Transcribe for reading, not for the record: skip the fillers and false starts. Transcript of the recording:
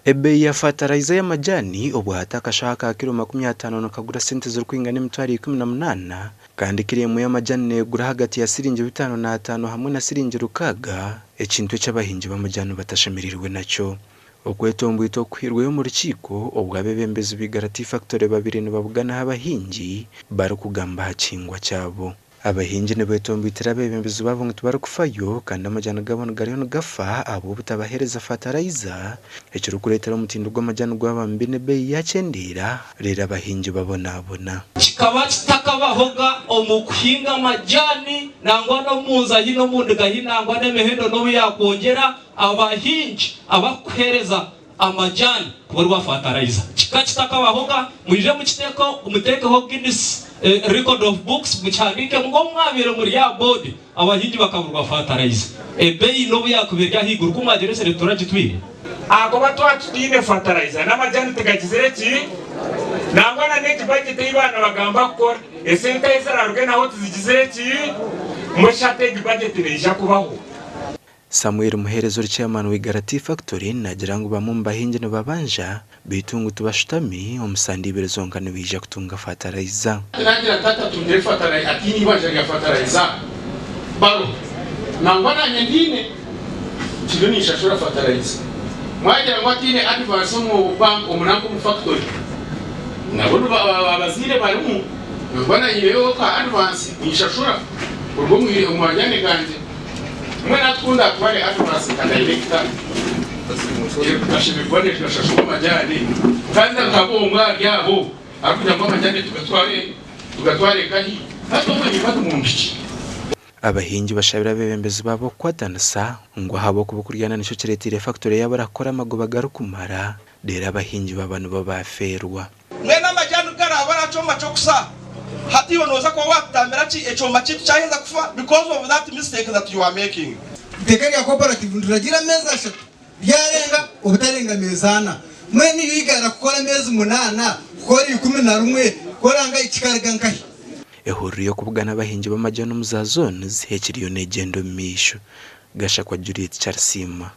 Ebeeyi ya fatarayiza y'amajaani obwahati akashaho aka kiro 50 nikagura sente zirikwingana 18,000 kandi kiro emwe y'amajaani neegura ahagati ya siringi 55 hamwe na siringi 600 ekintu eki abahingi b'amajaani batashemereirwe nakyo. Okwetomboita okuhairweyo omu rukiiko obwo abeebembezi ba Igara Tea Factory babaire nibabuganaho abahingi barikugamba aha kihingwa kyabo. Abahingi nibetomboitira abeebembezi baabo ngu tibarikufayo kandi amajani gaabo nigariyo nigafa ahabw'obutabaheereza fatarayiza ekirikureetera omutindo gw'amajani gwaba mubi n'ebeeyi yakyendeera reero abahingi babonabona. Kikaba kitakabahoga omu kuhinga amajani nangwa n'omu nzahi n'omu ndigahi nangwa n'emihendo n'obu yakwongyera abahingi abakukuheereza Amajani kuburwa fatarayiza kika kitakabahoga mwije mukitekeho mutekeho Guinness record of books mukihandikemu ngu obu mwabaire muri aha board abahingi bakaburwa fatarayiza ebeyi nobu yakuba eri ahaiguru ku mwagiresire turagitwire. Ahakuba twaba tutaine fatarayiza n'amajani tigagizire ki? Nangwa na n'egi budget ei baaba nibagamba kukora esente ahi ziraruge naho tizigizire ki? Mbwenu shi hati egi budget neija kubaho? Samuel Muheereza ori chairman wa Igara Tea Factory naagira ngu bamwe omu bahingi nibabanja beitu ngu tibashutami, omu sande ibiri zonka nibaija kutunga fatarayiza. Naagira nti atatungire fatarayiza, ataine eibanja rya fatarayiza baro nangwa naanye ndiine nkiriyo ninshashura fatarayiza. Mwagira ngu ataine advance omu bank omu nanka omu factory nabo abazaire barimu nangwa naanye ka advance ninshashura kuruga omu majani gangye. Mbwenu hati ku ndaatware advance nka dayirekita, tukashemererwa tukashashurwa amajaani kandi hakaba omwe ahari abo arikugira ngu amajaani tugatware tugatware nkahi? Hati obwo nimba ndi muntu ki? Abahingi bashabire abeebembezi baabo kukwatanisa ngu ahabw'okuba okuryana nikyo kireeteire fakitore yaabura kukora amagoba garikumara reero abahingi baaba nibo baafeerwa. Mbwenu amajani ku garaabe ari aha kyoma ky'okusa, hati iwe nooza kuba waatutambira ki ekyoma kyaitu kyaheza kufa because of that mistake that you are making. Iteeka rya cooperative nituragira ameezi ashatu ryarenga obutarenga meezi ana. Mbwenu iwe igara kukora ameezi munaana, kukora 11, kukora nkahi kikaruga nkahi? Ehururu y'okubugana abahingi b'amajani omu za zones ekiriyo negyenda omu maisho. Gashakwa Juliet Kyarisiima.